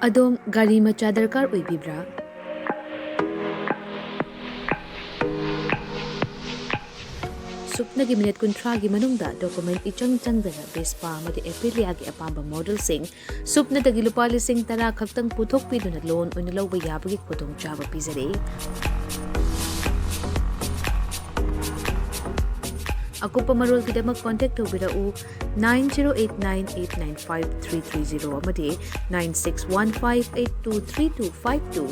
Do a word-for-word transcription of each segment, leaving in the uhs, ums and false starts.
ꯑꯗꯣꯝ ꯒꯥꯔꯤ ꯃꯆꯥ ꯗꯔꯀꯥꯔ ꯑꯣꯏꯕꯤꯕ꯭ꯔꯥ? ꯁꯨꯞꯅꯒꯤ ꯃꯤꯅꯤꯠ ꯀꯨꯟꯊ꯭ꯔꯥꯒꯤ ꯃꯅꯨꯡꯗ ꯗꯣꯀꯨꯃꯦꯟ ꯏꯆꯪ ꯆꯪꯗꯅ ꯚꯦꯁꯄꯥ ꯑꯃꯗꯤ ꯑꯦꯄꯤꯂꯤꯌꯥꯒꯤ ꯑꯄꯥꯝꯕ ꯃꯣꯗꯦꯜꯁꯤꯡ ꯁꯨꯞꯅꯗꯒꯤ ꯂꯨꯄꯥ ꯂꯤꯁꯤꯡ ꯇꯔꯥ ꯈꯛꯇꯪ ꯄꯨꯊꯣꯛꯄꯤꯗꯨꯅ ꯂꯣꯟ ꯑꯣꯏꯅ ꯂꯧꯕ ꯌꯥꯕꯒꯤ ꯈꯨꯗꯣꯡꯆꯥꯕ ꯄꯤꯖꯔꯤ꯫ ꯑꯀꯨꯞꯄ ꯃꯔꯣꯜꯒꯤꯗꯃꯛ ꯀꯣꯟꯇꯦꯛ ꯇꯧꯕꯤꯔꯛꯎ, nine zero eight nine eight nine five three three zero ꯑꯃꯗꯤ nine six one five eight two three two five two꯫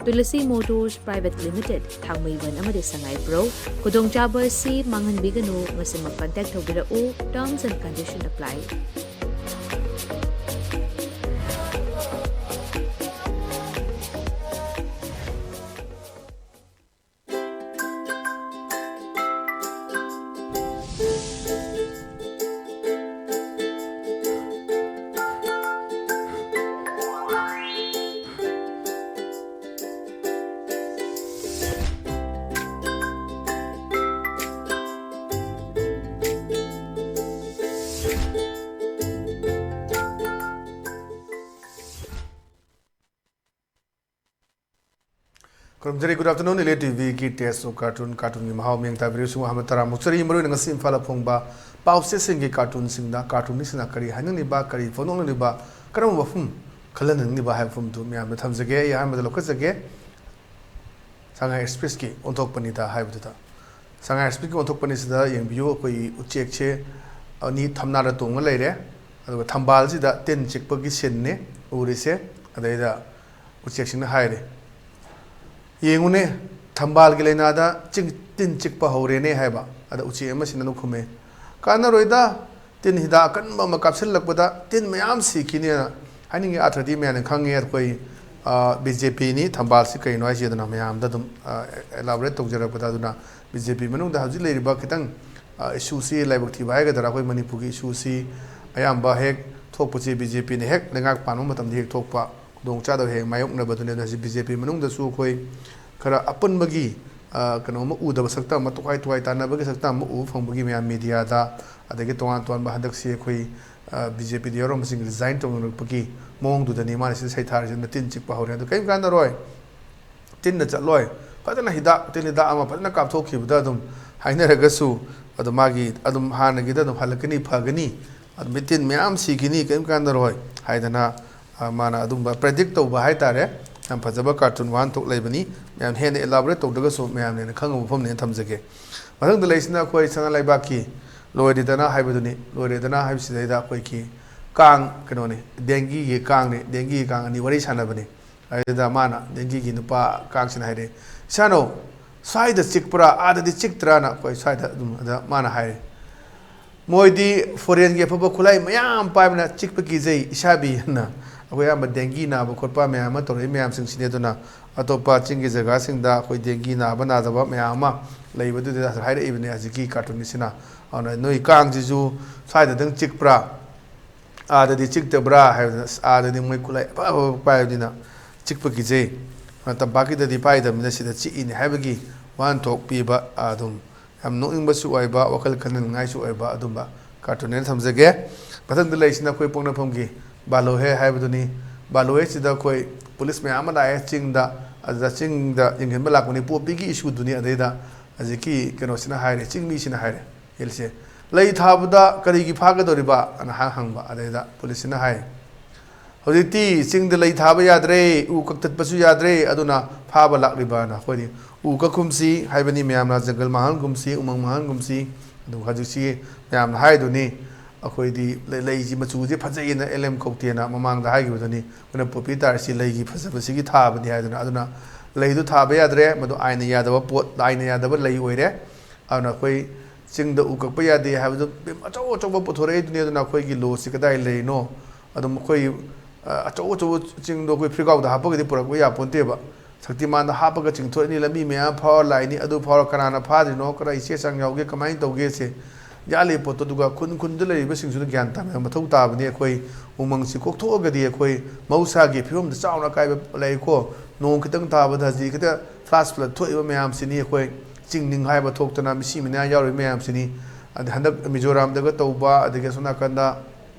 Tulsi motors private limited, ꯊꯥꯡꯃꯩꯕꯟ ꯑꯃꯗꯤ ꯁꯉꯥꯏꯄ꯭ꯔꯧ꯫ ꯈꯨꯗꯣꯡꯆꯥꯕ ꯑꯁꯤ ꯃꯥꯡꯍꯟꯕꯤꯒꯅꯨ꯫ ꯉꯁꯤꯃꯛ ꯀꯟꯇꯦꯛ ꯇꯧꯕꯤꯔꯛꯎ꯫ Terms and condition apply꯫ ꯈꯨꯔꯨꯝꯖꯔꯤ꯫ Good afternoon, Elite TVꯒꯤ Taste of Cartoon, ꯀꯥꯔꯇꯨꯟꯒꯤ ꯃꯍꯥꯎ ꯃꯤꯌꯦꯡ ꯇꯥꯕꯤꯔꯤꯕꯁꯤꯡꯕꯨ ꯑꯍꯥꯟꯕ ꯇꯔꯥꯃꯨꯛ ꯆꯔꯤ꯫ ꯃꯔꯨꯑꯣꯏꯅ ꯉꯁꯤ ꯏꯝꯐꯥꯜꯗ ꯐꯣꯡꯕ ꯄꯥꯎꯆꯦꯁꯤꯡꯒꯤ ꯀꯥꯔꯇꯨꯟꯁꯤꯡꯗ ꯀꯥꯔꯇꯨꯟꯅꯤꯁꯤꯡꯅ ꯀꯔꯤ ꯍꯥꯏꯅꯤꯡꯂꯤꯕ, ꯀꯔꯤ ꯐꯣꯡꯗꯣꯛꯅꯤꯡꯂꯤꯕ, ꯀꯔꯝꯕ ꯋꯥꯐꯝ ꯈꯜꯍꯟꯅꯤꯡꯂꯤꯕ ꯍꯥꯏꯕ ꯋꯥꯐꯝꯗꯨ ꯃꯌꯥꯝꯗ ꯊꯝꯖꯒꯦ꯫ ꯑꯩ ꯑꯍꯥꯟꯕꯗ ꯂꯧꯈꯠꯆꯒꯦ꯫ ꯁꯉꯥꯏ ꯑꯦꯛꯁꯄ꯭ꯔꯦꯁꯀꯤ ꯑꯣꯟꯊꯣꯛꯄꯅꯤꯗ ꯍꯥꯏꯕꯗꯨꯗ, ꯁꯉꯥꯏ ꯑꯦꯛꯁꯄ꯭ꯔꯦꯁꯀꯤ ꯑꯣꯟꯊꯣꯛꯄꯅꯤꯁꯤꯗ ꯌꯦꯡꯕꯤꯌꯨ꯫ ꯑꯩꯈꯣꯏꯒꯤ ꯎꯆꯦꯛꯁꯦ ꯑꯅꯤ ꯊꯝꯅꯥꯗ ꯇꯣꯡꯉ ꯂꯩꯔꯦ, ꯑꯗꯨꯒ ꯊꯝꯕꯥꯜꯁꯤꯗ ꯇꯤꯟ ꯆꯤꯛꯄꯒꯤ ꯁꯤꯟꯅꯤ ꯎꯔꯤꯁꯦ꯫ ꯑꯗꯩꯗ ꯎꯆꯦꯛꯁꯤꯡꯅ ꯍꯥꯏꯔꯦ, "ꯌꯦꯡꯉꯨꯅꯦ, ꯊꯝꯕꯥꯜꯒꯤ ꯂꯥꯏꯅꯥꯗ ꯆꯤꯡ-, ꯇꯤꯟ ꯆꯤꯛꯄ ꯍꯧꯔꯦꯅꯦ" ꯍꯥꯏꯕ꯫ ꯑꯗ ꯎꯆꯦꯛ ꯑꯃꯁꯤꯅ ꯑꯗꯨꯝ ꯈꯨꯝꯃꯦ, "ꯀꯥꯟꯅꯔꯣꯏꯗ, ꯇꯤꯟ ꯍꯤꯗꯥꯛ ꯑꯀꯟꯕ ꯑꯃ ꯀꯥꯞꯁꯤꯜꯂꯛꯄꯗ ꯇꯤꯟ ꯃꯌꯥꯝ ꯁꯤꯈꯤꯅꯦꯅ"꯫ ꯍꯥꯏꯅꯤꯡꯉꯤ ꯑꯥꯔꯊꯗꯤ ꯃꯌꯥꯝꯅ ꯈꯪꯉꯦ꯫ ꯑꯩꯈꯣꯏ, ꯑ, BJPꯅꯤ, ꯊꯝꯕꯥꯜꯁꯤ ꯀꯩꯅꯣ ꯍꯥꯏꯁꯤ ꯑꯗꯨꯅ ꯃꯌꯥꯝꯗ ꯑꯗꯨꯝ, ꯑ, elaborate ꯇꯧꯖꯔꯛꯄꯗ, ꯑꯗꯨꯅ BJP ꯃꯅꯨꯡꯗ ꯍꯧꯖꯤꯛ ꯂꯩꯔꯤꯕ ꯈꯤꯇꯪ, ꯑ, issueꯁꯤ, ꯂꯥꯏꯕꯛ ꯊꯤꯕ ꯍꯥꯏꯒꯗ꯭ꯔꯥ, ꯑꯩꯈꯣꯏ ꯃꯅꯤꯄꯨꯔꯒꯤ issueꯁꯤ ꯑꯌꯥꯝꯕ ꯍꯦꯛ ꯊꯣꯛꯄꯁꯤ BJPꯅ ꯍꯦꯛ ꯂꯩꯉꯥꯛ ꯄꯥꯟꯕ ꯃꯇꯝꯗ ꯍꯦꯛ ꯊꯣꯛꯄ ꯈꯨꯗꯣꯡꯆꯥꯗꯕ ꯍꯦꯛ ꯃꯥꯌꯣꯛꯅꯕꯗꯨꯅꯤ꯫ ꯑꯗꯨꯅ ꯍꯧꯖꯤꯛ BJP ꯃꯅꯨꯡꯗꯁꯨ ꯑꯩꯈꯣꯏ ꯈꯔ ꯑꯄꯨꯟꯕꯒꯤ, ꯑ, ꯀꯩꯅꯣꯝꯃ ꯎꯗꯕ ꯁꯛꯇꯝ ꯑꯃ, ꯇꯣꯈꯥꯏ ꯇꯣꯈꯥꯏ ꯇꯥꯟꯅꯕꯒꯤ ꯁꯛꯇꯝ ꯑꯃ ꯎꯕ ꯐꯪꯕꯒꯤ ꯃꯌꯥꯝ mediaꯗ, ꯑꯗꯒꯤ ꯇꯣꯉꯥꯟ ꯇꯣꯉꯥꯟꯕ ꯍꯟꯗꯛꯁꯤ ꯑꯩꯈꯣꯏ, ꯕꯤ ꯖꯦ ꯄꯤꯗ ꯌꯥꯎꯔꯝꯕꯁꯤꯡ ꯔꯤꯖꯥꯏꯟ ꯇꯧꯅꯔꯛꯄꯒꯤ ꯃꯑꯣꯡꯗꯨꯗꯅꯤ ꯃꯥꯅ ꯁꯤꯗ ꯁꯩꯊꯥꯔꯤꯁꯤꯅ꯫ ꯇꯤꯟ ꯆꯤꯛꯄ ꯍꯧꯔꯦ, ꯑꯗꯨ ꯀꯔꯤꯝ ꯀꯥꯟꯅꯔꯣꯏ, ꯇꯤꯟꯅ ꯆꯠꯂꯣꯏ, ꯐꯖꯅ ꯍꯤꯗꯥꯛ, ꯇꯤꯟ ꯍꯤꯗꯥꯛ ꯑꯃ ꯐꯖꯅ ꯀꯥꯞꯊꯣꯛꯈꯤꯕꯗ ꯑꯗꯨꯝ ꯍꯥꯏꯅꯔꯒꯁꯨ ꯑꯗꯨꯝ ꯃꯥꯒꯤ ꯑꯗꯨꯝ ꯍꯥꯟꯅꯒꯤꯗ ꯑꯗꯨꯝ ꯍꯜꯂꯛꯀꯅꯤ, ꯐꯒꯅꯤ, ꯑꯗꯨꯝ ꯇꯤꯟ ꯃꯌꯥꯝ ꯁꯤꯈꯤꯅꯤ, ꯀꯔꯤꯝ ꯀꯥꯟꯅꯔꯣꯏ ꯍꯥꯏꯗꯅ, ꯑ, ꯃꯥꯅ ꯑꯗꯨꯝꯕ ꯄ꯭ꯔꯦꯗꯤꯛ ꯇꯧꯕ ꯍꯥꯏꯇꯥꯔꯦ꯫ ꯌꯥꯝ ꯐꯖꯕ ꯀꯥꯔꯇꯨꯟ ꯋꯥꯍꯟꯊꯣꯛ ꯂꯩꯕꯅꯤ꯫ ꯃꯌꯥꯝ ꯍꯦꯟꯅ ꯏꯂꯥꯕꯣꯔꯦꯠ ꯇꯧꯗ꯭ꯔꯒꯁꯨ ꯃꯌꯥꯝꯅ ꯍꯦꯟꯅ ꯈꯪꯉꯕ ꯃꯐꯝꯅꯦꯅ ꯊꯝꯖꯒꯦ꯫ ꯃꯊꯪꯗ ꯂꯩꯁꯤꯅ ꯑꯩꯈꯣꯏ ꯁꯅꯥ ꯂꯩꯕꯥꯛꯀꯤ ꯂꯣꯏꯔꯦꯗꯅ ꯍꯥꯏꯕꯗꯨꯅꯤ꯫ ꯂꯣꯏꯔꯦꯗꯅ ꯍꯥꯏꯕꯁꯤꯗꯩꯗ ꯑꯩꯈꯣꯏꯒꯤ ꯀꯥꯡ, ꯀꯩꯅꯣꯅꯤ, ꯗꯦꯡꯒꯤꯒꯤ ꯀꯥꯡꯅꯤ, ꯗꯦꯡꯒꯤꯒꯤ ꯀꯥꯡ ꯑꯅꯤ ꯋꯥꯔꯤ ꯁꯥꯟꯅꯕꯅꯤ꯫ ꯑꯗꯨꯗ ꯃꯥꯅ, ꯗꯦꯡꯒꯤꯒꯤ ꯅꯨꯄꯥ ꯀꯥꯡꯁꯤꯅ ꯍꯥꯏꯔꯦ, "ꯏꯁꯥꯅꯧ, ꯁ꯭ꯋꯥꯏꯗ ꯆꯤꯛꯄ꯭ꯔꯥ, ꯑꯥꯗꯗꯤ ꯆꯤꯛꯇ꯭ꯔꯥꯅ?" ꯑꯩꯈꯣꯏ ꯁ꯭ꯋꯥꯏꯗ ꯑꯗꯨꯝ, ꯑꯗ ꯃꯥꯅ ꯍꯥꯏꯔꯦ, "ꯃꯣꯏꯗꯤ ꯐꯣꯔꯦꯟꯒꯤ ꯑꯐꯕ ꯈꯨꯠꯂꯥꯏ ꯃꯌꯥꯝ ꯄꯥꯏꯕꯅ ꯆꯤꯛꯄ ꯀꯤꯖꯩ, ꯏꯁꯥꯕꯤ" ꯍꯥꯏꯅ꯫ ꯑꯩꯈꯣꯏ ꯑꯌꯥꯝꯕ ꯗꯦꯡꯒꯤ ꯅꯥꯕ ꯈꯣꯠꯄ ꯃꯌꯥꯝ ꯑꯃ ꯇꯧꯔꯛꯏ ꯃꯌꯥꯝꯁꯤꯡꯁꯤꯅꯤ꯫ ꯑꯗꯨꯅ ꯑꯇꯣꯞꯄ ꯆꯤꯡꯒꯤ ꯖꯒꯥꯁꯤꯡꯗ ꯑꯩꯈꯣꯏ ꯗꯦꯡꯒꯤ ꯅꯥꯕ ꯅꯥꯗꯕ ꯃꯌꯥꯝ ꯑꯃ ꯂꯩꯕꯗꯨꯗ ꯍꯥꯏꯔꯛꯏꯕꯅꯤ ꯍꯧꯖꯤꯛꯀꯤ ꯀꯥꯔꯇꯨꯟꯒꯤꯁꯤꯅ꯫ ꯑꯗꯨꯅ ꯅꯣꯏ ꯀꯥꯡꯁꯤꯁꯨ ꯁ꯭ꯋꯥꯏꯗꯗꯪ ꯆꯤꯛꯄ꯭ꯔꯥ, ꯑꯥꯗꯗꯤ ꯆꯤꯛꯇꯕ꯭ꯔꯥ ꯍꯥꯏꯕꯗꯨꯅ, ꯑꯁ, ꯑꯥꯗꯗꯤ ꯃꯣꯏ ꯈꯨꯠꯂꯥꯏ ꯑꯐ ꯑꯐꯕ ꯄꯥꯏꯕꯅꯤꯅ ꯆꯤꯛꯄ ꯀꯤꯖꯩ, ꯇꯝꯄꯥꯛꯀꯤꯗꯗꯤ ꯄꯥꯏꯗꯕꯅꯤꯅ ꯁꯤꯗ ꯆꯤꯛꯏꯅꯦ ꯍꯥꯏꯕꯒꯤ ꯋꯥꯍꯟꯊꯣꯛ ꯄꯤꯕ ꯑꯗꯨꯝ ꯌꯥꯝ ꯅꯣꯛꯅꯤꯡꯕꯁꯨ ꯑꯣꯏꯕ, ꯋꯥꯈꯜ ꯈꯟꯅꯅꯤꯡꯉꯥꯏꯁꯨ ꯑꯣꯏꯕ ꯑꯗꯨꯝꯕ ꯀꯥꯔꯇꯨꯟꯅꯦꯅ ꯊꯝꯖꯒꯦ꯫ ꯃꯊꯪꯗ ꯂꯩꯔꯤꯁꯤꯅ ꯑꯩꯈꯣꯏ ꯄꯣꯛꯅꯐꯝꯒꯤ ꯕꯥꯂꯣꯍꯦ ꯍꯥꯏꯕꯗꯨꯅꯤ꯫ ꯕꯥꯂꯣꯍꯦꯁꯤꯗ ꯑꯩꯈꯣꯏ ꯄꯨꯂꯤꯁ ꯃꯌꯥꯝ ꯑꯃ ꯂꯥꯛꯑꯦ ꯆꯤꯡꯗ, ꯑꯗꯨꯗ ꯆꯤꯡꯗ ꯌꯦꯡꯁꯤꯟꯕ ꯂꯥꯛꯄꯅꯤ, ꯄꯣꯄꯤꯒꯤ ꯏꯁꯨꯗꯨꯅꯤ꯫ ꯑꯗꯩꯗ ꯍꯧꯖꯤꯛꯀꯤ ꯀꯩꯅꯣꯁꯤꯅ ꯍꯥꯏꯔꯦ, ꯆꯤꯡꯃꯤꯁꯤꯅ ꯍꯥꯏꯔꯦ, ꯍꯤꯜꯁꯦ, "ꯂꯩ ꯊꯥꯕꯗ ꯀꯔꯤꯒꯤ ꯐꯥꯒꯗꯧꯔꯤꯕ?" ꯑꯅ ꯍꯥꯏ ꯍꯪꯕ꯫ ꯑꯗꯩꯗ ꯄꯨꯂꯤꯁꯁꯤꯅ ꯍꯥꯏ, "ꯍꯧꯖꯤꯛꯇꯤ ꯆꯤꯡꯗ ꯂꯩ ꯊꯥꯕ ꯌꯥꯗ꯭ꯔꯦ, ꯎ ꯀꯛꯊꯠꯄꯁꯨ ꯌꯥꯗ꯭ꯔꯦ, ꯑꯗꯨꯅ ꯐꯥꯕ ꯂꯥꯛꯂꯤꯕꯅ꯫ ꯑꯩꯈꯣꯏꯗꯤ ꯎ ꯀꯛꯈꯨꯝꯁꯤ ꯍꯥꯏꯕꯅꯤ ꯃꯌꯥꯝꯅ, ꯖꯪꯒꯜ ꯃꯥꯡꯍꯟꯒꯨꯝꯁꯤ, ꯎꯃꯪ ꯃꯥꯡꯍꯟꯒꯨꯝꯁꯤ"꯫ ꯑꯗꯨ ꯍꯧꯖꯤꯛꯁꯤ ꯃꯌꯥꯝꯅ ꯍꯥꯏꯗꯨꯅꯤ, ꯑꯩꯈꯣꯏꯗꯤ ꯂꯩ-, ꯂꯩꯁꯤ ꯃꯆꯨꯁꯦ ꯐꯖꯩꯌꯦꯅ ꯑꯦꯜ ꯑꯦꯝ ꯀꯧꯇꯦꯅ ꯃꯃꯥꯡꯗ ꯍꯥꯏꯈꯤꯕꯗꯨꯅꯤ꯫ ꯑꯩꯈꯣꯏꯅ ꯄꯣꯄꯤ ꯇꯥꯔꯤꯁꯤ ꯂꯩꯒꯤ ꯐꯖꯕꯁꯤꯒꯤ ꯊꯥꯕꯅꯤ ꯍꯥꯏꯗꯨꯅ꯫ ꯑꯗꯨꯅ ꯂꯩꯗꯨ ꯊꯥꯕ ꯌꯥꯗ꯭ꯔꯦ, ꯃꯗꯨ ꯑꯥꯏꯟꯅ ꯌꯥꯗꯕ ꯄꯣꯠ, ꯑꯥꯏꯟꯅ ꯌꯥꯗꯕ ꯂꯩ ꯑꯣꯏꯔꯦ꯫ ꯑꯗꯨꯅ ꯑꯩꯈꯣꯏ ꯆꯤꯡꯗ ꯎ ꯀꯛꯄ ꯌꯥꯗꯦ ꯍꯥꯏꯕꯗꯨ ꯕꯤꯝ ꯑꯆꯧ ꯑꯆꯧꯕ ꯄꯨꯊꯣꯔꯛꯏꯗꯨꯅꯤ꯫ ꯑꯗꯨꯅ ꯑꯩꯈꯣꯏꯒꯤ ꯂꯣꯁꯤ ꯀꯗꯥꯏ ꯂꯩꯔꯤꯅꯣ? ꯑꯗꯨꯝ ꯑꯩꯈꯣꯏ, ꯑ, ꯑꯆꯧ ꯑꯆꯧꯕ ꯆꯤꯡꯗꯣ ꯑꯩꯈꯣꯏ ꯐꯤꯔꯒꯥꯎꯗ ꯍꯥꯞꯄꯒꯗꯤ ꯄꯨꯔꯛꯄ ꯌꯥꯄꯣꯟꯇꯦꯕ꯫ ꯁꯛꯇꯤꯃꯥꯟꯗ ꯍꯥꯞꯄꯒ ꯆꯤꯡꯊꯣꯛꯑꯅꯤ, ꯂꯝꯕꯤ ꯃꯌꯥꯝ ꯐꯥꯎꯔ ꯂꯥꯛꯏꯅꯤ, ꯑꯗꯨ ꯐꯥꯎꯔ ꯀꯅꯥꯅ ꯐꯥꯗ꯭ꯔꯤꯅꯣ, ꯀꯗꯥꯏ ꯆꯦ ꯆꯥꯡ ꯌꯥꯎꯒꯦ, ꯀꯃꯥꯏꯅ ꯇꯧꯒꯦꯁꯦ ꯌꯥꯠꯂꯤ ꯄꯣꯠꯇꯣ꯫ ꯑꯗꯨꯒ ꯈꯨꯟ ꯈꯨꯟꯗ ꯂꯩꯔꯤꯕꯁꯤꯡꯁꯤꯅ ꯒ꯭ꯌꯥꯟ ꯇꯥꯕ ꯃꯊꯧ ꯇꯥꯕꯅꯤ꯫ ꯑꯩꯈꯣꯏ ꯎꯃꯪꯁꯤ ꯀꯣꯛꯊꯣꯛꯑꯒꯗꯤ ꯑꯩꯈꯣꯏ ꯃꯍꯧꯁꯥꯒꯤ ꯐꯤꯕꯝꯗ ꯆꯥꯎꯅ ꯑꯀꯥꯏꯕ ꯂꯩꯀꯣ꯫ ꯅꯣꯡ ꯈꯤꯇꯪ ꯇꯥꯕꯗ ꯍꯧꯖꯤꯛ ꯈꯤꯇ ꯐ꯭ꯂꯥꯁ ꯐ꯭ꯂꯠ ꯊꯣꯛꯏꯕ ꯃꯌꯥꯝꯁꯤꯅꯤ, ꯑꯩꯈꯣꯏ ꯆꯤꯡ ꯅꯤꯡꯈꯥꯏꯕ ꯊꯣꯛꯇꯅ ꯃꯤꯁꯤ ꯃꯤꯅꯥ ꯌꯥꯎꯔꯤꯕ ꯃꯌꯥꯝꯁꯤꯅꯤ꯫ ꯑꯗꯩ ꯍꯟꯗꯛ ꯃꯤꯖꯣꯔꯥꯝꯗꯒ ꯇꯧꯕ, ꯑꯗꯒꯤ ꯑꯁꯣꯝ ꯅꯥꯀꯟꯗ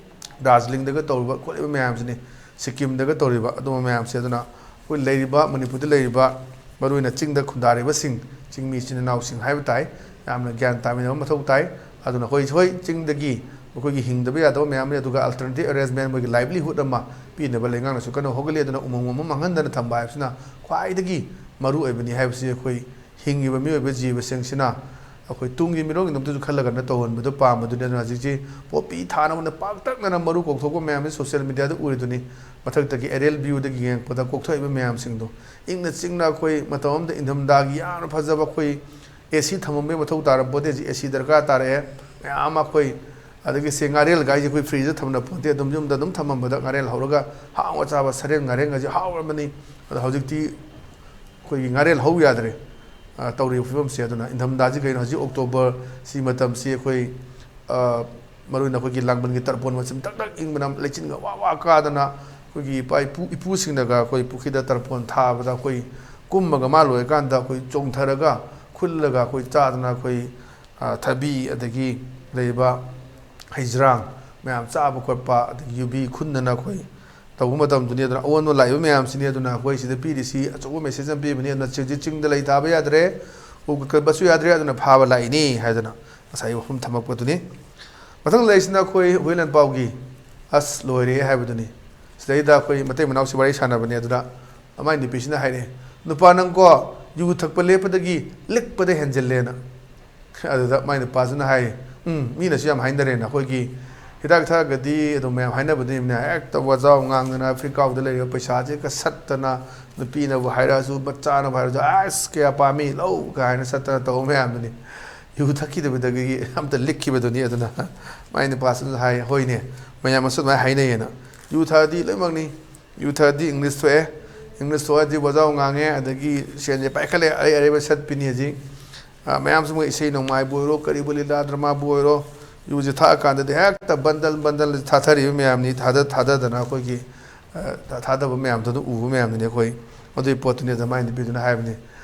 ꯗꯥꯔꯖꯤꯂꯤꯡꯗꯒ ꯇꯧꯔꯤꯕ ꯈꯣꯠꯂꯤꯕ ꯃꯌꯥꯝꯁꯤꯅꯤ, ꯁꯤꯛꯀꯤꯝꯗꯒ ꯇꯧꯔꯤꯕ ꯑꯗꯨꯝꯕ ꯃꯌꯥꯝꯁꯦ꯫ ꯑꯗꯨꯅ ꯑꯩꯈꯣꯏ ꯂꯩꯔꯤꯕ, ꯃꯅꯤꯄꯨꯔꯗ ꯂꯩꯔꯤꯕ, ꯃꯔꯨꯑꯣꯏꯅ ꯆꯤꯡꯗ ꯈꯨꯟꯗꯥꯔꯤꯕꯁꯤꯡ, ꯆꯤꯡꯃꯤ ꯏꯆꯤꯟ ꯏꯅꯥꯎꯁꯤꯡ ꯍꯥꯏꯕ ꯇꯥꯏ, ꯌꯥꯝꯅ ꯒ꯭ꯌꯥꯟ ꯇꯥꯃꯤꯟꯅꯕ ꯃꯊꯧ ꯇꯥꯏ꯫ ꯑꯗꯨꯅ ꯑꯩꯈꯣꯏ, ꯍꯣꯏ, ꯆꯤꯡꯗꯒꯤ ꯃꯈꯣꯏꯒꯤ ꯍꯤꯡꯗꯕ ꯌꯥꯗꯕ ꯃꯌꯥꯝ ꯂꯩ, ꯑꯗꯨꯒ alternative arrangement, ꯃꯣꯏꯒꯤ livelihood ꯑꯃ ꯄꯤꯅꯕ ꯂꯩꯉꯥꯛꯅꯁꯨ ꯀꯟꯅ ꯍꯣꯠꯅꯔꯤ꯫ ꯑꯗꯨꯅ ꯎꯃꯪ ꯋꯥꯃꯪ ꯃꯥꯡꯍꯟꯗꯅ ꯊꯝꯕ ꯍꯥꯏꯕꯁꯤꯅ ꯈ꯭ꯋꯥꯏꯗꯒꯤ ꯃꯔꯨ ꯑꯣꯏꯕꯅꯤ ꯍꯥꯏꯕꯁꯤ ꯑꯩꯈꯣꯏ ꯍꯤꯡꯉꯤꯕ ꯃꯤꯑꯣꯏꯕ ꯖꯤꯕꯁꯤꯡꯁꯤꯅ ꯑꯩꯈꯣꯏ ꯇꯨꯡꯒꯤ ꯃꯤꯔꯣꯜꯒꯤꯗꯃꯛꯇꯁꯨ ꯈꯜꯂꯒꯅ ꯇꯧꯍꯟꯕꯗꯨ ꯄꯥꯝꯕꯗꯨꯅꯤ꯫ ꯑꯗꯨꯅ ꯍꯧꯖꯤꯛꯁꯤ ꯄꯣꯄꯤ ꯊꯥꯅꯕꯅ ꯄꯥꯛꯇꯛꯅꯅ ꯃꯔꯨ ꯀꯣꯛꯊꯣꯛꯄ ꯃꯌꯥꯝꯁꯤ social media ꯗ ꯎꯔꯤꯗꯨꯅꯤ꯫ ꯃꯊꯛꯇꯒꯤ aerial view ꯗꯒꯤ ꯌꯦꯡꯉꯛꯄꯗ ꯀꯣꯛꯊꯣꯛꯏꯕ ꯃꯌꯥꯝꯁꯤꯡꯗꯣ, ꯏꯪꯅ ꯆꯤꯛꯅ ꯑꯩꯈꯣꯏ ꯃꯇꯝ ꯑꯃꯗ ꯏꯪꯊꯝꯊꯥꯒꯤ ꯌꯥꯝꯅ ꯐꯖꯕ ꯑꯩꯈꯣꯏ AC ꯊꯝꯃꯝꯕꯒꯤ ꯃꯊꯧ ꯇꯥꯔꯝꯄꯣꯠꯇꯦ, ꯍꯧꯖꯤꯛ AC ꯗꯔꯀꯥꯔ ꯇꯥꯔꯛꯑꯦ꯫ ꯃꯌꯥꯝ ꯑꯃ ꯑꯩꯈꯣꯏ, ꯑꯗꯒꯤ ꯁꯦ, ꯉꯥꯔꯦꯜꯒꯥꯏꯁꯦ ꯑꯩꯈꯣꯏ fridge ꯗ ꯊꯝꯅ ꯄꯣꯠꯇꯦ, ꯑꯗꯨꯝ ꯌꯨꯝꯗ ꯑꯗꯨꯝ ꯊꯝꯃꯝꯕꯗ ꯉꯥꯔꯦꯜ ꯍꯧꯔꯒ ꯍꯥꯎꯅ ꯆꯥꯕ ꯁꯔꯦꯡ ꯉꯥꯔꯦꯟꯒꯁꯦ ꯍꯥꯎꯔꯕꯅꯤ꯫ ꯑꯗꯣ ꯍꯧꯖꯤꯛꯇꯤ ꯑꯩꯈꯣꯏꯒꯤ ꯉꯥꯔꯦꯜ ꯍꯧ ꯌꯥꯗ꯭ꯔꯦ, ꯑ, ꯇꯧꯔꯤꯕ ꯐꯤꯕꯝꯁꯦ꯫ ꯑꯗꯨꯅ ꯏꯪꯊꯝꯊꯥꯁꯤ ꯀꯩꯅꯣ, ꯍꯧꯖꯤꯛ October ꯁꯤ ꯃꯇꯝꯁꯤ ꯑꯩꯈꯣꯏ, ꯑ, ꯃꯔꯨꯑꯣꯏꯅ ꯑꯩꯈꯣꯏꯒꯤ ꯂꯥꯡꯕꯟꯒꯤ ꯇꯔꯄꯣꯟ ꯃꯆꯤꯟ ꯇꯛ ꯇꯛ ꯏꯪꯕꯅ ꯂꯩꯆꯤꯟꯒ ꯋꯥ ꯋꯥ ꯀꯥꯗꯅ ꯑꯩꯈꯣꯏꯒꯤ ꯏꯄꯥ ꯏꯄꯨ, ꯏꯄꯨꯁꯤꯡꯅꯒ ꯑꯩꯈꯣꯏ ꯄꯨꯈ꯭ꯔꯤꯗ ꯇꯔꯄꯣꯟ ꯊꯥꯕꯗ ꯑꯩꯈꯣꯏ ꯀꯨꯝꯃꯒ ꯃꯥ ꯂꯣꯏꯔꯀꯥꯟꯗ ꯑꯩꯈꯣꯏ ꯆꯣꯡꯊꯔꯒ ꯈꯨꯜꯂꯒ ꯑꯩꯈꯣꯏ ꯆꯥꯗꯅ ꯑꯩꯈꯣꯏ, ꯑ, ꯊꯕꯤ ꯑꯗꯒꯤ ꯂꯩꯔꯤꯕ ꯍꯩꯖ꯭ꯔꯥꯡ ꯃꯌꯥꯝ ꯆꯥꯕ ꯈꯣꯠꯄ, ꯑꯗꯒꯤ ꯌꯨꯕꯤ ꯈꯨꯟꯗꯅ ꯑꯩꯈꯣꯏ ꯇꯧꯕ ꯃꯇꯝꯗꯨꯅꯤ꯫ ꯑꯗꯨꯅ ꯑꯑꯣꯟꯕ ꯂꯥꯛꯏꯕ ꯃꯌꯥꯝꯁꯤꯅꯤ꯫ ꯑꯗꯨꯅ ꯑꯩꯈꯣꯏ ꯁꯤꯗ ꯄꯤꯔꯤꯁꯤ ꯑꯆꯧꯕ message ꯑꯃ ꯄꯤꯕꯅꯤ꯫ ꯑꯗꯨꯅ ꯆꯤꯡꯁꯤ ꯆꯤꯡꯗ ꯂꯩ ꯊꯥꯕ ꯌꯥꯗ꯭ꯔꯦ, ꯎ ꯀꯛꯊꯠꯄꯁꯨ ꯌꯥꯗ꯭ꯔꯦ, ꯑꯗꯨꯅ ꯐꯥꯕ ꯂꯥꯛꯏꯅꯤ ꯍꯥꯏꯗꯅ ꯉꯁꯥꯏ ꯋꯥꯐꯝ ꯊꯝꯃꯛꯄꯗꯨꯅꯤ꯫ ꯃꯊꯪ ꯂꯩꯔꯤꯁꯤꯅ ꯑꯩꯈꯣꯏ ꯍꯨꯏꯂꯦꯟ ꯄꯥꯎꯒꯤ "ꯑꯁ ꯂꯣꯏꯔꯦ" ꯍꯥꯏꯕꯗꯨꯅꯤ꯫ ꯁꯤꯗꯩꯗ ꯑꯩꯈꯣꯏ ꯃꯇꯩ ꯃꯅꯥꯎꯁꯤ ꯋꯥꯔꯤ ꯁꯥꯟꯅꯕꯅꯦ꯫ ꯑꯗꯨꯗ ꯃꯥꯏ ꯅꯨꯄꯤꯁꯤꯅ ꯍꯥꯏꯔꯛꯑꯦ, "ꯅꯨꯄꯥ ꯅꯪꯀꯣ ꯌꯨ ꯊꯛꯄ ꯂꯦꯞꯄꯗꯒꯤ ꯂꯤꯛꯄꯗ ꯍꯦꯟꯖꯤꯜꯂꯦꯅ"꯫ ꯑꯗꯨꯗ ꯃꯥꯏ ꯅꯨꯄꯥꯁꯤꯅ ꯍꯥꯏ, "ꯎꯝ, ꯃꯤꯅꯁꯨ ꯌꯥꯝ ꯍꯥꯏꯅꯔꯦꯅ, ꯑꯩꯈꯣꯏꯒꯤ ꯍꯤꯗꯥꯛ ꯊꯛꯑꯒꯗꯤ ꯑꯗꯨꯝ ꯃꯌꯥꯝ ꯍꯥꯏꯅꯕꯗꯨꯅꯤꯅ, ꯍꯦꯛꯇ ꯋꯥꯖꯥꯎ ꯉꯥꯡꯗꯅ, ꯐꯤꯔꯀꯥꯎꯗ ꯂꯩꯔꯤꯕ ꯄꯩꯁꯥꯁꯦ ꯀꯁꯠꯇꯅ, ꯅꯨꯄꯤꯅꯕꯨ ꯍꯥꯏꯔꯛꯑꯁꯨ, ꯃꯆꯥꯅꯕꯨ ꯍꯥꯏꯔꯛꯑꯁꯨ, 'ꯑꯁ, ꯀꯌꯥ ꯄꯥꯝꯃꯤ, ꯂꯧ' ꯀꯥꯏꯅ ꯁꯠꯇꯅ ꯇꯧꯕ ꯃꯌꯥꯝꯗꯨꯅꯤ꯫ ꯌꯨ ꯊꯛꯈꯤꯗꯕꯗꯒꯤ ꯑꯝꯇ ꯂꯤꯛꯈꯤꯕꯗꯨꯅꯤ"꯫ ꯑꯗꯨꯅ ꯃꯥꯏ ꯅꯨꯄꯥꯁꯤꯅꯁꯨ ꯍꯥꯏ, "ꯍꯣꯏꯅꯦ, ꯃꯌꯥꯝ ꯑꯁꯨ ꯑꯗꯨꯃꯥꯏꯅ ꯍꯥꯏꯅꯩꯌꯦꯅ"꯫ ꯌꯨ ꯊꯛꯑꯗꯤ ꯂꯣꯏꯅꯃꯛꯅꯤ꯫ ꯌꯨ ꯊꯛꯑꯗꯤ English ꯊꯣꯛꯑꯦ, English ꯊꯣꯛꯑꯗꯤ ꯋꯥꯖꯥꯎ ꯉꯥꯡꯉꯦ, ꯑꯗꯒꯤ ꯁꯦꯟꯁꯦ ꯄꯥꯏꯈꯠꯂꯦ, ꯑꯔꯩ ꯑꯔꯩꯕ ꯁꯠꯄꯤꯅꯤ ꯍꯧꯖꯤꯛ꯫ ꯑ, ꯃꯌꯥꯝꯁꯨ ꯃꯣꯏ ꯏꯁꯩ ꯅꯣꯡꯃꯥꯏꯕꯨ ꯑꯣꯏꯔꯣ, ꯀꯔꯤꯕꯨ ꯂꯤꯂꯥ ꯗ꯭ꯔꯃꯥꯕꯨ ꯑꯣꯏꯔꯣ, ꯌꯨꯁꯦ ꯊꯛꯑꯀꯥꯟꯗꯗꯤ ꯍꯦꯛꯇ bundle bundle ꯊꯥꯊꯔꯤꯕ ꯃꯌꯥꯝꯅꯤ, ꯊꯥꯗ-, ꯊꯥꯗꯗꯅ ꯑꯩꯈꯣꯏꯒꯤ, ꯑ, ꯊꯥ-, ꯊꯥꯗꯕ ꯃꯌꯥꯝꯗꯨ ꯑꯗꯨꯝ ꯎꯕ ꯃꯌꯥꯝꯗꯨꯅꯤ ꯑꯩꯈꯣꯏ꯫ ꯑꯗꯨꯒꯤ ꯄꯣꯠꯇꯨꯅꯤ꯫ ꯑꯗ ꯃꯥꯏ ꯅꯨꯄꯤꯗꯨꯅ ꯍꯥꯏꯕꯅꯤ,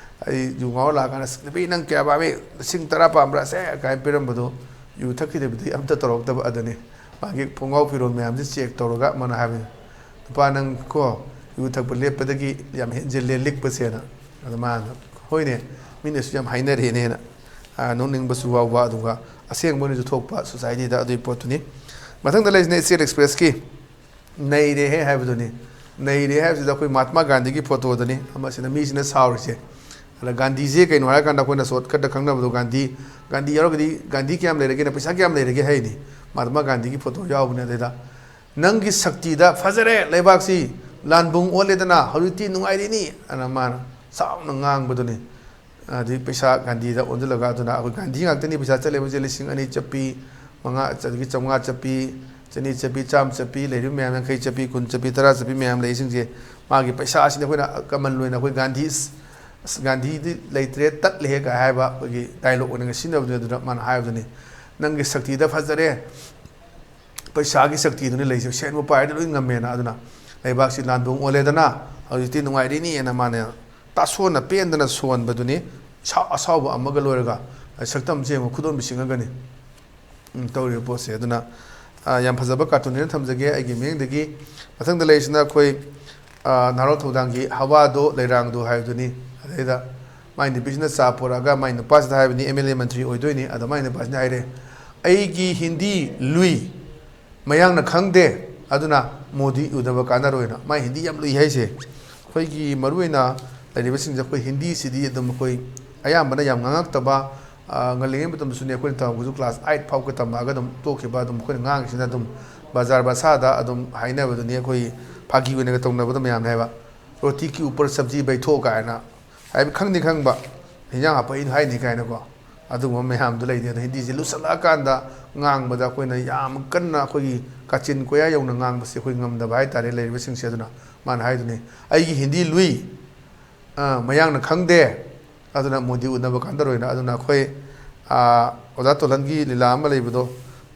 "ꯑꯩ ꯌꯨ ꯉꯥꯎꯔ ꯂꯥꯛꯑꯀꯥꯟꯗ, 'ꯑꯁ, ꯅꯨꯄꯤ ꯅꯪ ꯀꯌꯥ ꯄꯥꯝꯃꯤ? ꯂꯤꯁꯤꯡ ꯇꯔꯥ ꯄꯥꯝꯕ꯭ꯔꯥ?' ꯁꯦ ꯀꯥꯏꯅ ꯄꯤꯔꯝꯕꯗꯣ, ꯌꯨ ꯊꯛꯈꯤꯗꯕꯗꯤ ꯑꯝꯇ ꯇꯧꯔꯛꯇꯕ ꯑꯗꯨꯅꯤ"꯫ ꯃꯥꯒꯤ ꯈꯣꯡꯒ꯭ꯔꯥꯎ ꯐꯤꯔꯣꯜ ꯃꯌꯥꯝꯁꯦ ꯆꯦꯛ ꯇꯧꯔꯒ ꯃꯥꯅ ꯍꯥꯏꯕꯅꯤ, "ꯅꯨꯄꯥ, ꯅꯪ ꯀꯣ ꯌꯨ ꯊꯛꯄ ꯂꯦꯞꯄꯗꯒꯤ ꯌꯥꯝ ꯍꯦꯟꯖꯤꯜꯂꯦ ꯂꯤꯛꯄꯁꯦꯅ"꯫ ꯑꯗ ꯃꯥꯅ, "ꯍꯣꯏꯅꯦ, ꯃꯤꯅꯁꯨ ꯌꯥꯝ ꯍꯥꯏꯅꯔꯦꯅꯦꯅ꯫ ꯑꯥ, ꯅꯣꯛꯅꯤꯡꯕꯁꯨ ꯌꯥꯎꯕ, ꯑꯗꯨꯒ ꯑꯁꯦꯡꯕ ꯑꯣꯏꯅꯁꯨ ꯊꯣꯛꯄ ꯁꯣꯁꯥꯏꯇꯤꯗ ꯑꯗꯨꯒꯤ ꯄꯣꯠꯇꯨꯅꯤ꯫ ꯃꯊꯪꯗ ꯂꯩꯔꯤꯁꯤꯅ ꯏꯆꯦꯜ ꯑꯦꯛꯁꯄ꯭ꯔꯦꯁꯀꯤ "ꯅꯩꯔꯦꯍꯦ" ꯍꯥꯏꯕꯗꯨꯅꯤ꯫ "ꯅꯩꯔꯦ" ꯍꯥꯏꯕꯁꯤꯗ ꯑꯩꯈꯣꯏ ꯃꯍꯥꯇꯃꯥ ꯒꯥꯟꯙꯤꯒꯤ ꯐꯣꯇꯣꯗꯅꯤ ꯑꯃꯁꯤꯅ ꯃꯤꯁꯤꯅ ꯁꯥꯎꯔꯤꯁꯦ꯫ ꯑꯗ ꯒꯥꯟꯙꯤꯁꯦ ꯀꯩꯅꯣ ꯍꯥꯏꯔꯀꯥꯟꯗ ꯑꯩꯈꯣꯏꯅ ꯁꯣꯔꯠꯀꯠꯇ ꯈꯪꯅꯕꯗꯣ, ꯒꯥꯟꯙꯤ, ꯒꯥꯟꯙꯤ ꯌꯥꯎꯔꯒꯗꯤ ꯒꯥꯟꯙꯤ ꯀꯌꯥꯝ ꯂꯩꯔꯒꯦꯅ, ꯄꯩꯁꯥ ꯀꯌꯥꯝ ꯂꯩꯔꯒꯦ ꯍꯥꯏꯅꯤ꯫ ꯃꯍꯥꯇꯃꯥ ꯒꯥꯟꯙꯤꯒꯤ ꯐꯣꯇꯣ ꯌꯥꯎꯕꯅꯦ ꯑꯗꯩꯗ꯫ "ꯅꯪꯒꯤ ꯁꯛꯇꯤꯗ ꯐꯖꯔꯦ ꯂꯩꯕꯥꯛꯁꯤ, ꯂꯥꯟꯕꯨꯡ ꯑꯣꯜꯂꯦꯗꯅ, ꯍꯧꯖꯤꯛꯇꯤ ꯅꯨꯡꯉꯥꯏꯔꯤꯅꯤ" ꯑꯅ ꯃꯥꯅ ꯆꯥꯎꯅ ꯉꯥꯡꯕꯗꯨꯅꯤ꯫ ꯑꯗꯩ ꯄꯩꯁꯥ ꯒꯥꯟꯙꯤꯗ ꯑꯣꯟꯁꯤꯜꯂꯒ, ꯑꯗꯨꯅ ꯑꯩꯈꯣꯏ ꯒꯥꯟꯙꯤ ꯉꯥꯛꯇꯅꯤ ꯄꯩꯁꯥ ꯆꯠꯂꯤꯕꯁꯦ, ꯂꯤꯁꯤꯡ ꯑꯅꯤ ꯆꯠꯄꯤ, ꯃꯉꯥ, ꯑꯗꯒꯤ ꯆꯥꯝꯃꯉꯥ ꯆꯠꯄꯤ, ꯆꯅꯤ ꯆꯠꯄꯤ, ꯆꯥꯝꯃ ꯆꯠꯄꯤ, ꯂꯩꯔꯤꯕ ꯃꯌꯥꯝ, ꯌꯥꯡꯈꯩ ꯆꯠꯄꯤ, ꯀꯨꯟ ꯆꯠꯄꯤ, ꯇꯔꯥ ꯆꯠꯄꯤ ꯃꯌꯥꯝ ꯂꯩꯔꯤꯁꯤꯡꯁꯦ, ꯃꯥꯒꯤ ꯄꯩꯁꯥ ꯑꯁꯤꯅ ꯑꯩꯈꯣꯏꯅ ꯀꯃꯟ ꯑꯣꯏꯅ ꯑꯩꯈꯣꯏ ꯒꯥꯟꯙꯤ, "ꯑꯁ, ꯒꯥꯟꯙꯤꯗꯤ ꯂꯩꯇ꯭ꯔꯦ, ꯇꯠꯂꯦꯍꯦ" ꯀꯥꯏ ꯍꯥꯏꯕ ꯑꯩꯈꯣꯏꯒꯤ ꯗꯥꯏꯂꯣꯛ ꯑꯣꯏꯅ ꯁꯤꯖꯤꯟꯅꯕꯗꯨꯅꯤ꯫ ꯑꯗꯨꯗ ꯃꯥꯅ ꯍꯥꯏꯕꯗꯨꯅꯤ, "ꯅꯪꯒꯤ ꯁꯛꯇꯤꯗ ꯐꯖꯔꯦ, ꯄꯩꯁꯥꯒꯤ ꯁꯛꯇꯤꯗꯨꯅ ꯂꯩꯁꯦ, ꯁꯦꯟꯕꯨ ꯄꯥꯏꯔꯗꯤ ꯂꯣꯏ ꯉꯝꯃꯦꯅ꯫ ꯑꯗꯨꯅ ꯂꯩꯕꯥꯛꯁꯤ ꯂꯥꯟꯕꯨꯡ ꯑꯣꯜꯂꯦꯗꯅ, ꯍꯧꯖꯤꯛꯇꯤ ꯅꯨꯡꯉꯥꯏꯔꯤꯅꯤꯅ" ꯃꯥꯅ ꯇꯥꯁꯣꯟꯅ ꯄꯦꯟꯗꯅ ꯁꯣꯟꯕꯗꯨꯅꯤ꯫ ꯏꯁꯥꯎ ꯑꯁꯥꯎꯕ ꯑꯃꯒ ꯂꯣꯏꯔꯒ ꯁꯛꯇꯝꯁꯦ ꯌꯦꯡꯉꯨ, ꯈꯨꯗꯣꯝꯕꯤ ꯁꯤꯡꯉꯒꯅꯤ꯫ ꯎꯝ, ꯇꯧꯔꯤꯕ ꯄꯣꯠꯁꯦ꯫ ꯑꯗꯨꯅ, ꯑ, ꯌꯥꯝ ꯐꯖꯕ ꯀꯥꯔꯇꯨꯟꯅꯦꯅ ꯊꯝꯖꯒꯦ ꯑꯩꯒꯤ ꯃꯤꯠꯌꯦꯡꯗꯒꯤ꯫ ꯃꯊꯪꯗ ꯂꯩꯔꯤꯁꯤꯅ ꯑꯩꯈꯣꯏ, ꯑ, ꯅꯍꯥꯔꯣꯜ ꯊꯧꯗꯥꯡꯒꯤ "ꯍꯋꯥꯗꯣ ꯂꯩꯔꯥꯡꯗꯣ" ꯍꯥꯏꯕꯗꯨꯅꯤ꯫ ꯑꯗꯩꯗ ꯃꯥꯏ ꯅꯨꯄꯤꯁꯤꯅ ꯆꯥ ꯄꯣꯔꯛꯑꯒ ꯃꯥꯏ ꯅꯨꯄꯥꯁꯤꯗ ꯍꯥꯏꯕꯅꯤ, "ꯑꯦꯝ ꯑꯦꯜ ꯑꯦ ꯃꯟꯇ꯭ꯔꯤ ꯑꯣꯏꯗꯣꯏꯅꯤ"꯫ ꯑꯗ ꯃꯥꯏ ꯅꯨꯄꯥꯁꯤꯅ ꯍꯥꯏꯔꯦ, "ꯑꯩꯒꯤ ꯍꯤꯟꯗꯤ ꯂꯨꯏ, ꯃꯌꯥꯡꯅ ꯈꯪꯗꯦ, ꯑꯗꯨꯅ ꯃꯣꯗꯤ ꯎꯅꯕ ꯀꯥꯟꯅꯔꯣꯏꯅ"꯫ ꯃꯥꯏ ꯍꯤꯟꯗꯤ ꯌꯥꯝ ꯂꯨꯏ ꯍꯥꯏꯁꯦ꯫ ꯑꯩꯈꯣꯏꯒꯤ ꯃꯔꯨꯑꯣꯏꯅ ꯂꯩꯔꯤꯕꯁꯤꯡꯁꯦ ꯑꯩꯈꯣꯏ ꯍꯤꯟꯗꯤꯁꯤꯗꯤ ꯑꯗꯨꯝ ꯑꯩꯈꯣꯏ ꯑꯌꯥꯝꯕꯅ ꯌꯥꯝ ꯉꯥꯡꯉꯛꯇꯕ, ꯑ, ꯉꯜꯂꯤꯉꯩ ꯃꯇꯝꯗꯁꯨꯅꯦ ꯑꯩꯈꯣꯏꯅ ꯇꯝꯃꯛꯄꯁꯨ ꯀ꯭ꯂꯥꯁ ꯑꯥꯏꯠ ꯐꯥꯎꯕ ꯇꯝꯃꯛꯑꯒ ꯑꯗꯨꯝ ꯇꯣꯛꯈꯤꯕ, ꯑꯗꯨꯝ ꯑꯩꯈꯣꯏꯅ ꯉꯥꯡꯉꯤꯁꯤꯅ ꯑꯗꯨꯝ ꯕꯖꯥꯔ ꯚꯥꯁꯥꯗ ꯑꯗꯨꯝ ꯍꯥꯏꯅꯕꯗꯨꯅꯤ, ꯑꯩꯈꯣꯏ ꯐꯥꯒꯤ ꯑꯣꯏꯅꯒ ꯇꯧꯅꯕꯗꯣ ꯃꯌꯥꯝꯅꯦ ꯍꯥꯏꯕ꯫ "ꯔꯣꯇꯤ ꯀꯤ ꯎꯄꯔ ꯁꯕꯖꯤ ꯕꯩꯊꯣ" ꯀꯥꯏꯅ ꯍꯥꯏꯕ, ꯈꯪꯗꯤ ꯈꯪꯕ, "ꯍꯤꯟꯖꯥꯡ ꯍꯥꯞꯄꯛꯏꯅ" ꯍꯥꯏꯅꯤ ꯀꯥꯏꯅꯀꯣ꯫ ꯑꯗꯨꯒꯨꯝꯕ ꯃꯌꯥꯝꯗꯣ ꯂꯩꯅꯤ꯫ ꯑꯗꯣ ꯍꯤꯟꯗꯤꯁꯦ ꯂꯨꯁꯜꯂꯛꯑꯀꯥꯟꯗ ꯉꯥꯡꯕꯗ ꯑꯩꯈꯣꯏꯅ ꯌꯥꯝ ꯀꯟꯅ ꯑꯩꯈꯣꯏꯒꯤ ꯀꯥꯆꯤꯟ ꯀꯣꯌꯥ ꯌꯧꯅ ꯉꯥꯡꯕꯁꯦ ꯑꯩꯈꯣꯏ ꯉꯝꯗꯕ ꯍꯥꯏꯇꯥꯔꯦ ꯂꯩꯔꯤꯕꯁꯤꯡꯁꯦ꯫ ꯑꯗꯨꯅ ꯃꯥꯅ ꯍꯥꯏꯗꯨꯅꯤ, "ꯑꯩꯒꯤ ꯍꯤꯟꯗꯤ ꯂꯨꯏ, ꯑ, ꯃꯌꯥꯡꯅ ꯈꯪꯗꯦ, ꯑꯗꯨꯅ ꯃꯣꯗꯤ ꯎꯅꯕ ꯀꯥꯟꯅꯔꯣꯏꯅ"꯫ ꯑꯗꯨꯅ ꯑꯩꯈꯣꯏ, ꯑ, ꯑꯣꯖꯥ ꯇꯣꯜꯍꯟꯒꯤ ꯂꯤꯂꯥ ꯑꯃ ꯂꯩꯕꯗꯣ,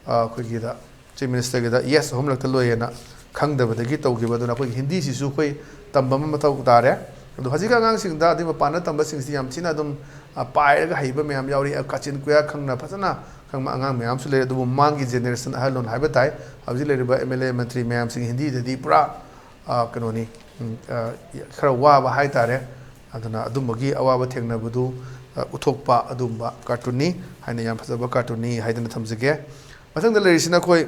ꯑ, ꯑꯩꯈꯣꯏꯒꯤꯗ ꯆꯤꯐ ꯃꯤꯅꯤꯁꯇꯔꯒꯤꯗ "ꯌꯦꯁ" ꯑꯍꯨꯝꯂꯛꯇ ꯂꯣꯏꯌꯦꯅ ꯈꯪꯗꯕꯗꯒꯤ ꯇꯧꯈꯤꯕ꯫ ꯑꯗꯨꯅ ꯑꯩꯈꯣꯏꯒꯤ ꯍꯤꯟꯗꯤꯁꯤꯁꯨ ꯑꯩꯈꯣꯏ ꯇꯝꯕ ꯑꯃ ꯃꯊꯧ ꯇꯥꯔꯦ꯫ ꯑꯗꯣ ꯍꯧꯖꯤꯛꯀꯤ ꯑꯉꯥꯡꯁꯤꯡꯗ, ꯑꯗꯩ ꯃꯄꯥꯟꯗ ꯇꯝꯕꯁꯤꯡꯁꯤ ꯌꯥꯝ ꯊꯤꯅ ꯑꯗꯨꯝ, ꯑ, ꯄꯥꯏꯔꯒ ꯍꯩꯕ ꯃꯌꯥꯝ ꯌꯥꯎꯔꯤ, ꯑ, ꯀꯥꯆꯤꯟ ꯀꯣꯌꯥ ꯈꯪꯅ ꯐꯖꯅ ꯈꯪꯕ ꯑꯉꯥꯡ ꯃꯌꯥꯝꯁꯨ ꯂꯩ꯫ ꯑꯗꯨꯕꯨ ꯃꯃꯥꯡꯒꯤ ꯖꯦꯅꯦꯔꯦꯁꯟ, ꯑꯍꯜꯂꯣꯟ ꯍꯥꯏꯕ ꯇꯥꯏ, ꯍꯧꯖꯤꯛ ꯂꯩꯔꯤꯕ ꯑꯦꯝ ꯑꯦꯜ ꯑꯦ, ꯃꯟꯇ꯭ꯔꯤ ꯃꯌꯥꯝꯁꯤꯡ ꯍꯤꯟꯗꯤꯗꯗꯤ ꯄꯨꯔꯥ, ꯑ, ꯀꯩꯅꯣꯅꯤ, ꯎꯝ, ꯑ, ꯈꯔ ꯋꯥꯕ ꯍꯥꯏ ꯇꯥꯔꯦ꯫ ꯑꯗꯨꯅ ꯑꯗꯨꯝꯕꯒꯤ ꯑꯋꯥꯕ ꯊꯦꯡꯅꯕꯗꯨ, ꯑ, ꯎꯠꯊꯣꯛꯄ ꯑꯗꯨꯒꯨꯝꯕ ꯀꯥꯔꯇꯨꯟꯅꯤ ꯍꯥꯏꯅ, ꯌꯥꯝ ꯐꯖꯕ ꯀꯥꯔꯇꯨꯟꯅꯤ ꯍꯥꯏꯗꯅ ꯊꯝꯖꯒꯦ꯫ ꯃꯊꯪꯗ ꯂꯩꯔꯤꯁꯤꯅ ꯑꯩꯈꯣꯏ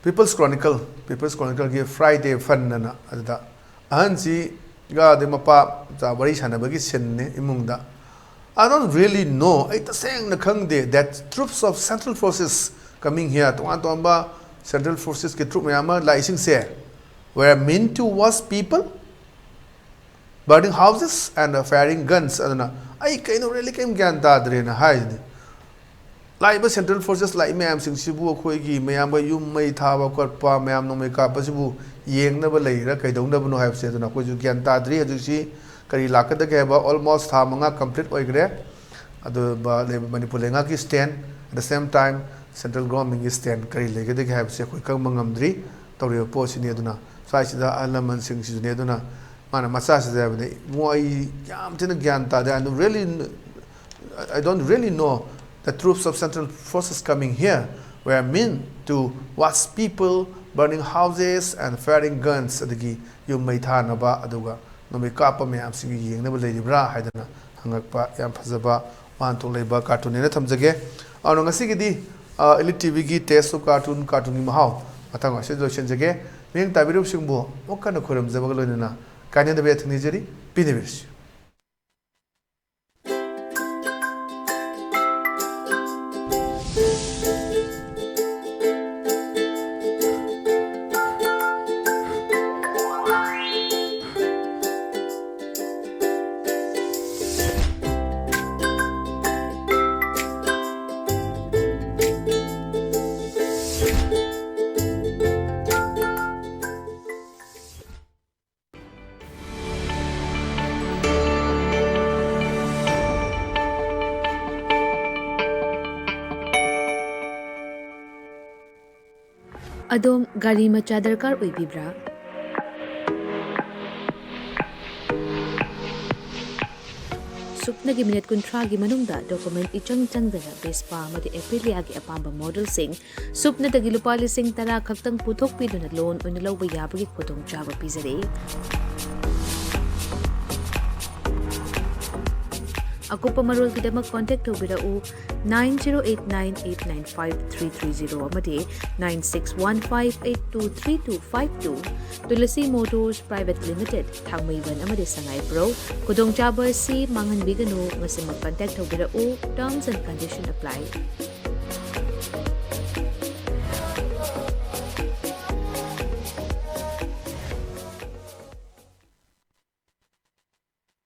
People's Chronicle, People's Chronicleꯒꯤ Friday Fun ꯑꯅ, ꯑꯗꯨꯗ ꯑꯍꯟꯁꯤꯒ ꯑꯗꯩ ꯃꯄꯥ ꯃꯆꯥ ꯋꯥꯔꯤ ꯁꯥꯟꯅꯕꯒꯤ ꯁꯤꯟꯅꯤ ꯏꯃꯨꯡꯗ꯫ "I don't really know, ꯑꯩ ꯇꯁꯦꯡꯅ ꯈꯪꯗꯦ, that troops of central forces coming here, ꯇꯣꯉꯥꯟ ꯇꯣꯉꯥꯟꯕ ꯁꯦꯟꯇ꯭ꯔꯦꯜ ꯐꯣꯔꯁꯦꯁꯀꯤ ꯇ꯭ꯔꯨꯞ ꯃꯌꯥꯝ ꯑꯃ ꯂꯥꯛꯏꯁꯤꯡꯁꯦ, were meant to watch people burning houses and firing guns." ꯑꯗꯨꯅ ꯑꯩ ꯀꯩꯅꯣ really ꯀꯩꯝ ꯒ꯭ꯌꯥꯟ ꯇꯥꯗ꯭ꯔꯦꯅ ꯍꯥꯏꯁꯤꯅꯤ꯫ ꯂꯥꯛꯏꯕ ꯁꯦꯟꯇ꯭ꯔꯦꯜ ꯐꯣꯔꯁꯦꯁ ꯂꯥꯛꯏ ꯃꯌꯥꯝꯁꯤꯡꯁꯤꯕꯨ ꯑꯩꯈꯣꯏꯒꯤ ꯃꯌꯥꯝꯕ ꯌꯨꯝ ꯃꯩ ꯊꯥꯕ ꯈꯣꯠꯄ, ꯃꯌꯥꯝ ꯅꯣꯡꯃꯩ ꯀꯥꯞꯄꯁꯤꯕꯨ ꯌꯦꯡꯅꯕ ꯂꯩꯔꯤꯔꯥ ꯀꯩꯗꯧꯅꯕꯅꯣ ꯍꯥꯏꯕꯁꯦ, ꯑꯗꯨꯅ ꯑꯩꯈꯣꯏꯁꯨ ꯒ꯭ꯌꯥꯟ ꯇꯥꯗ꯭ꯔꯤ꯫ ꯍꯧꯖꯤꯛꯁꯤ ꯀꯔꯤ ꯂꯥꯛꯀꯗꯒꯦ ꯍꯥꯏꯕ almost ꯊꯥ ꯃꯉꯥ complete ꯑꯣꯏꯈ꯭ꯔꯦ꯫ ꯑꯗꯨꯒ ꯂꯩꯕ ꯃꯅꯤꯄꯨꯔ ꯂꯩꯉꯥꯛꯀꯤ stand, at the same time central governmentꯀꯤ stand ꯀꯔꯤ ꯂꯩꯒꯗꯒꯦ ꯍꯥꯏꯕꯁꯦ ꯑꯩꯈꯣꯏ ꯈꯪꯕ ꯉꯝꯗ꯭ꯔꯤ꯫ ꯇꯧꯔꯤꯕ ꯄꯣꯠꯁꯤꯅꯤ꯫ ꯑꯗꯨꯅ ꯁ꯭ꯋꯥꯏꯁꯤꯗ ꯑꯍꯜ ꯂꯃꯟꯁꯤꯡꯁꯤꯁꯨꯅꯦ, ꯑꯗꯨꯅ ꯃꯥꯅ ꯃꯆꯥꯁꯤꯗ ꯍꯥꯏꯕꯗ, "ꯏꯕꯨꯡꯉꯣ, ꯑꯩ ꯌꯥꯝ ꯊꯤꯅ ꯒ꯭ꯌꯥꯟ ꯇꯥꯗꯦ, I don't really, I don't really know the troops of central forces coming here were meant to watch people burning houses and firing guns," ꯑꯗꯒꯤ ꯌꯨꯝ ꯃꯩ ꯊꯥꯅꯕ, ꯑꯗꯨꯒ ꯅꯣꯡꯃꯩ ꯀꯥꯞꯄ ꯃꯌꯥꯝꯁꯤꯡꯒꯤ ꯌꯦꯡꯅꯕ ꯂꯩꯔꯤꯕ꯭ꯔꯥ ꯍꯥꯏꯗꯅ ꯍꯪꯉꯛꯄ ꯌꯥꯝ ꯐꯖꯕ ꯋꯥꯍꯟꯊꯣꯛ ꯂꯩꯕ ꯀꯥꯔꯇꯨꯟꯅꯦꯅ ꯊꯝꯖꯒꯦ꯫ ꯑꯗꯨꯅ ꯉꯁꯤꯒꯤꯗꯤ, ꯑ, Elite ꯇꯤ ꯚꯤꯒꯤ Taste of Cartoon, ꯀꯥꯔꯇꯨꯟꯒꯤ ꯃꯍꯥꯎ ꯃꯇꯥꯡ ꯑꯁꯤꯗ ꯂꯣꯏꯁꯤꯟꯖꯒꯦ꯫ ꯃꯤꯠꯌꯦꯡ ꯇꯥꯕꯤꯔꯤꯕꯁꯤꯡꯕꯨ ꯑꯃꯨꯛ ꯀꯟꯅ ꯈꯣꯏꯔꯝꯖꯕꯒ ꯂꯣꯏꯅꯅ ꯀꯥꯏꯅꯗꯕ ꯌꯥꯊꯪ ꯅꯤꯖꯔꯤ꯫ ꯄꯤꯅꯕꯤꯔꯁꯤ꯫ ꯑꯗꯣꯝ ꯒꯥꯔꯤ ꯃꯆꯥ ꯗꯔꯀꯥꯔ ꯑꯣꯏꯕꯤꯕ꯭ꯔꯥ? ꯁꯨꯞꯅꯒꯤ ꯃꯤꯅꯤꯠ ꯀꯨꯟꯊ꯭ꯔꯥꯒꯤ ꯃꯅꯨꯡꯗ ꯗꯣꯀꯨꯃꯦꯟꯠ ꯏꯆꯪ ꯆꯪꯗꯅ ꯚꯦꯁꯄꯥ ꯑꯃꯗꯤ ꯑꯦꯄ꯭ꯔꯤꯂꯤꯌꯥꯒꯤ ꯑꯄꯥꯝꯕ ꯃꯣꯗꯦꯜꯁꯤꯡ ꯁꯨꯞꯅꯗꯒꯤ ꯂꯨꯄꯥ ꯂꯤꯁꯤꯡ ꯇꯔꯥ ꯈꯛꯇꯪ ꯄꯨꯊꯣꯛꯄꯤꯗꯨꯅ ꯂꯣꯟ ꯑꯣꯏꯅ ꯂꯧꯕ ꯌꯥꯕꯒꯤ ꯈꯨꯗꯣꯡꯆꯥꯕ ꯄꯤꯖꯔꯤ꯫ ꯑꯀꯨꯞꯄ ꯃꯔꯣꯜꯒꯤꯗꯃꯛ ꯀꯣꯟꯇꯦꯛ ꯇꯧꯕꯤꯔꯛꯎ nine zero eight nine eight nine five three three zero ꯑꯃꯗꯤ nine six one five eight two three two five two꯫ Tulsi motors private limited, ꯊꯥꯡꯃꯩꯕꯟ ꯑꯃꯗꯤ ꯁꯉꯥꯏꯄ꯭ꯔꯧ꯫ ꯈꯨꯗꯣꯡꯆꯥꯕ ꯑꯁꯤ ꯃꯥꯡꯍꯟꯕꯤꯒꯅꯨ꯫ ꯉꯁꯤꯃꯛ ꯀꯟꯇꯦꯛ ꯇꯧꯕꯤꯔꯛꯎ꯫ Terms and condition apply꯫